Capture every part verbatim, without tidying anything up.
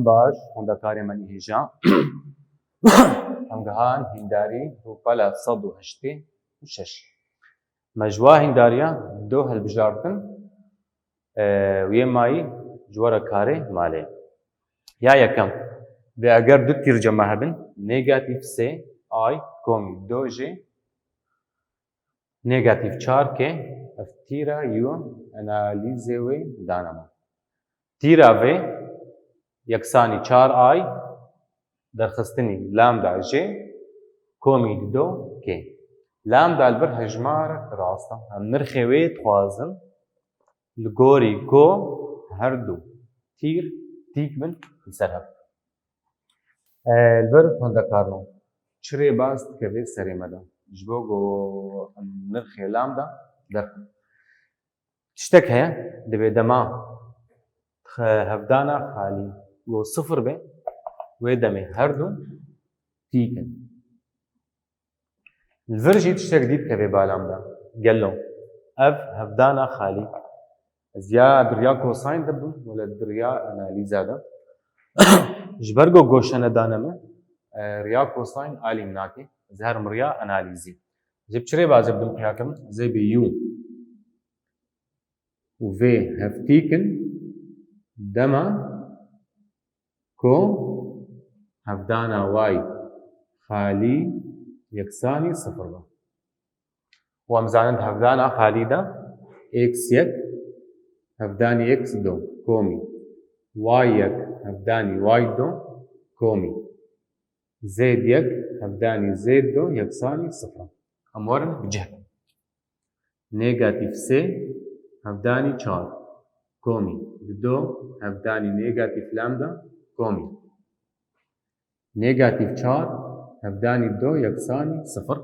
Baş, xwendekarê me nî hêja. Em gihan hîndarî rûpela sed û heştê û şeş. Me ji wa hîndariya du hilbijartin, e, û yê mayî ji we re karê malê. Ya yekem, vê eger du tîr cema hebin, negatîf sê ay komî du jê, negatîf çar kê, ev tîra yu analîzê wê dane me. Tîra vê yeksanî çar ay derxistinî lambda jê komî du kê. Lambda li vir hejmarek rast e. Em nirxê wê dixwazin li gorî ku her du tîr tîk bin li ser hev. E, li vir xwendekarno çi rêbaz dikeve serê me de? Ji bo ku em nirxê lambda derxin. Tiştek heye, divê dema xe-, hevdana xalî ku sifir be, wê demê her du tîk in. Li vir jî tiştek dî dikeve bala me de. Gelo ev hevdana xalî, ez ya di riya kosayn de bim, wele di riya analîza de. Ji ber ku goşe nedane min, e, riya kosayn alî min nake. Ez herim riya analîzî. Ez ê bi çi rêbazê bidim xuya kirin? Ez ê bi yu û vê hev tîk in, dema ku hevdana y xalî yeksanî sifir be. Û em zanin di hevdana xalî de x yek hevdanî x du komî, y yek hevdanî y du komî, z yek hevdanî z du yeksanî sifir. Em werin bi cih bin. Negatîf sê hevdanî çar komî, bi du hevdanî negatîf lambda komî. Negatîf çar hevdanî du yeksanî sifir.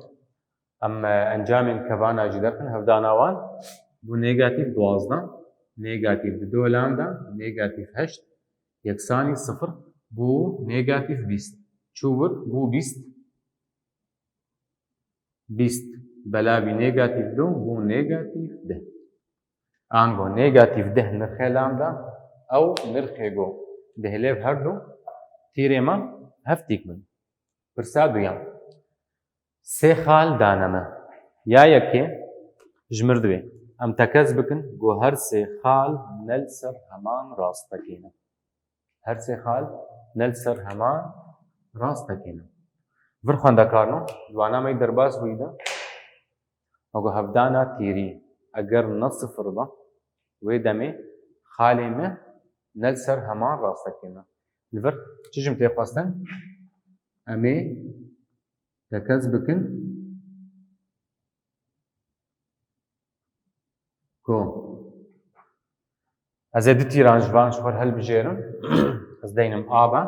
Em, e, encamên kevana jî derxin, hevdana wan bû negatîf duwazdeh, negatîf du lambda, negatîf heşt yeksanî sifir bû negatîf bîst. Çû wir bû bîst. Bîst belavî negatîf du bû negatîf deh. Ango negatîf deh nirxê lambda, ew nirxê ku dihêlê bi her du tîrê me hev tîk bin. Pirsa duyem. Sê xal dane me. Ya yekê ji mir divê em tekez bikin ku her sê xal ne li ser heman rastekê ne. Her sê xal ne li ser heman rastekê ne. Vir xwendekarno, di wana me yî derbas bûyî de, me got hevdana tîrî eger ne sifir be, wê demê xalê me ne li ser heman rastekê ne. Li vir çi ji min tê xwestin? Em ê tekez bikin ku ez ê du tîran ji van ji xwe re hilbijêrim. Ez deynim A be.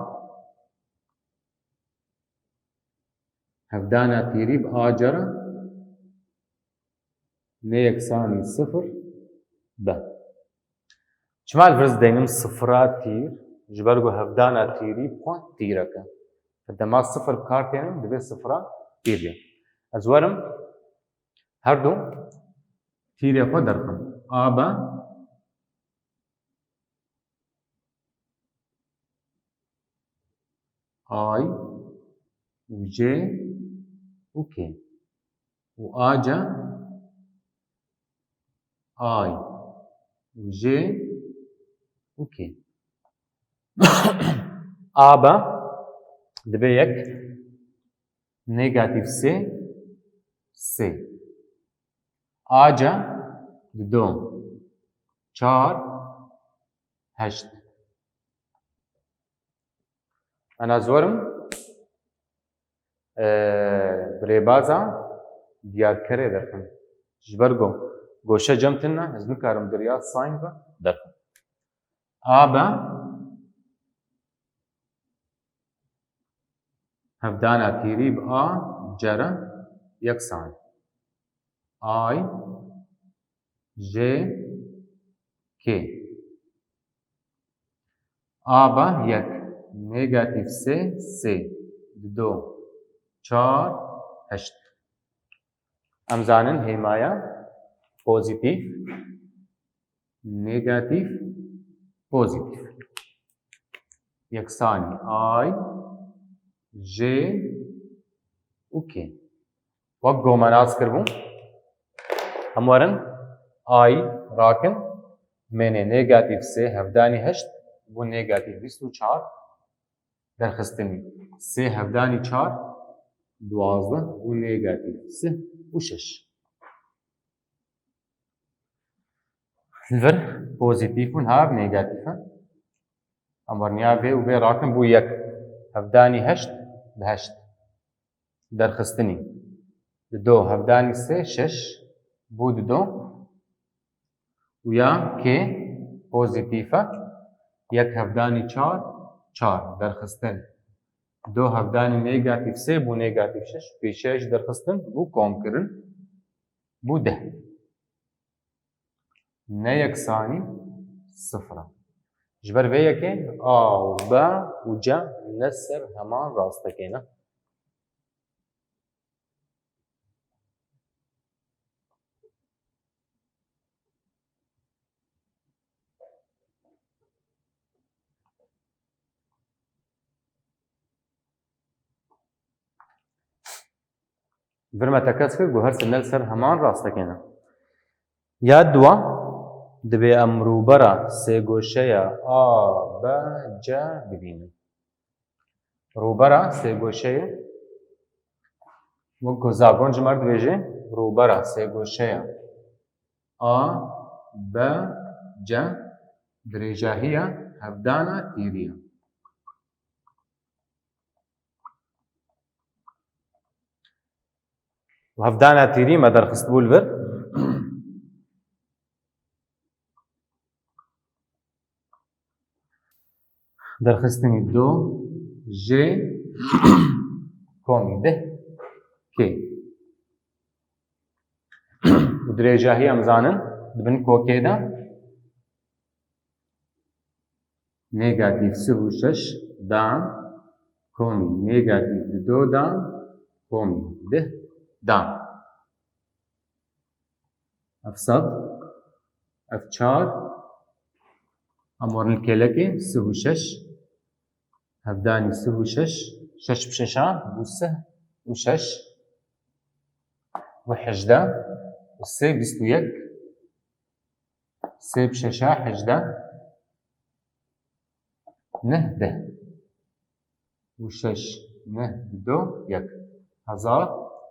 Hevdana tîrî bi A cere ne yeksanî sifir be. Çima li vir ez deynim sifira tîr? Ji ber ku hevdana tîrî bi xwe tîrek e. Dema sifir bi kar têne, divê sifira tîr be. Ez werim her du tîrê xwe derxim. A be, ay û jê û kê. Û A C, ay û jê û kê. A be dibe yek, negatîf sê, sê. A C du, çar, heşt. Ana ez werim, e, bi rêbaza diyarkerê derxim. Ji ber ku goşe cem tune, ez nikarim di riya sayn ve derxim. A be hevdana tîrî bi A cere yeksan. Ay, J, K. A be yek, negatîf sê, sê, du, çar, heşt. Em zanin hêmaya pozîtîf, negatîf, pozîtîf. yeksanî I, J û K. Wek ku me nas kiribû, em werin I rakin, mênê negatîf sê hevdanî heşt bû negatîf bîst û çar derxistinî. Sê hevdanî çar, duwazdeh bû negatîf sih û şeş. Li vir pozîtîf û niha ev negatîf e. Em werniya vê û vê rakin bû yek. Hevdanî heşt bi heşt derxistinî. Dido hevdanî sê şeş bû dido. Û ya kê pozîtîf e. Yek hevdanî çar, çar derxistin. Dido hevdanî negatîf sê bû negatîf şeş. Pêşiya jî derxistin bû komkirin. Bû deh. Ne yeksanî sifir e. Ji ber vê yekê A û B û C ne ser heman rastekê ne. Vir me tekez kir ku her sê ne li ser heman rastekê ne. Ya dua, divê em rûbera sêgoşeya A B C bibînin. Rûbera sêgoşeyê, wek ku Zagon ji me re dibêje, rûbera sêgoşeya A B C dirêjahiya hevdana tîrî ye. Û hevdana tîrî me derxistbû li vir. Derxistinî do, jê, komî deh, kê. Û dirêjahî em zanin, di bin kokê de negatîf sih û şeş dan, komî negatîf dido dan, komî deh dan. Ev sed, ev çar, em werin li kêlekê sih û şeş, hevdanî sih û şeş, şeş bi şeşa bû sih û şeş, bû hejdeh, û sê bîst û yek, sê bi şeşa hejdeh, neh deh. Û şeş, neh, dido, yek. Hezar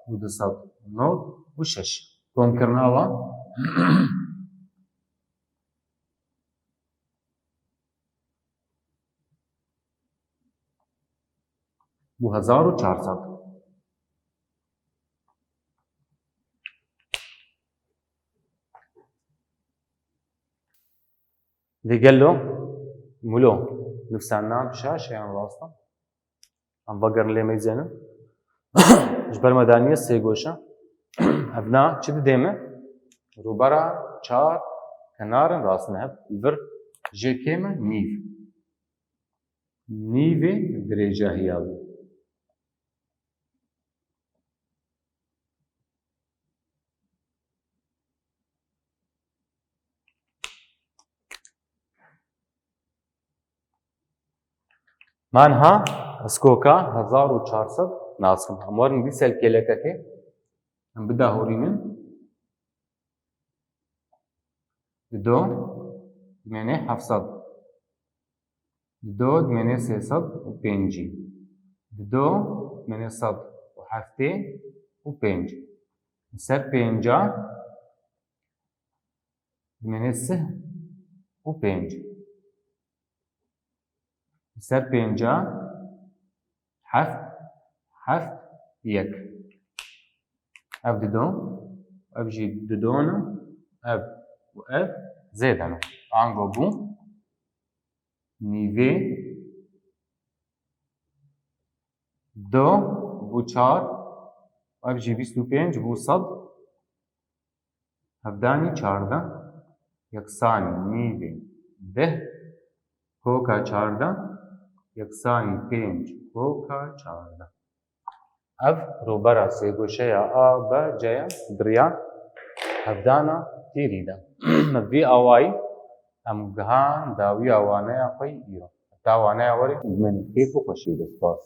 û du sed nod û şeş. Komkirina wan bû hezar û çar sed. Lê gelo, mulo, nivîsandina şaş e yan rast e? Em vegerin lê meyzênin. Ji ber me daniye sê goşa. Ev na çi didê me? Rûbera çar kenarin rast ne. Li vir jê kêm e nîv. Nîvê dirêjahiya wî. Me niha ez koka hezar û çar sed nas kim. Em werin dîsa li kêlekekê em bidahurînin. Dido dimêne heft sed. Dido dimêne sê sed û pêncî. Dido dimêne sed û heftê û pênc. Ser pênca dimêne sih û pênc. Ser pênca heft, heft, yek. Ev dido, ev jî dido ne, ev û ev zêde ne. Ango bû nîvê do bû çar, ev jî bîst û pênc bû sed. Hevdanî çardeh, yeksanî nîvê deh, koka çardeh, yeksanî pênc, koka çardeh. Ev rûbera sêgoşeya A B C ye, di riya hevdana tîrî de. Bi vî awayî em gihan dawiya waneya xwe yî îro. Tawa ne ya werî? Min kêf û xweşî de spas.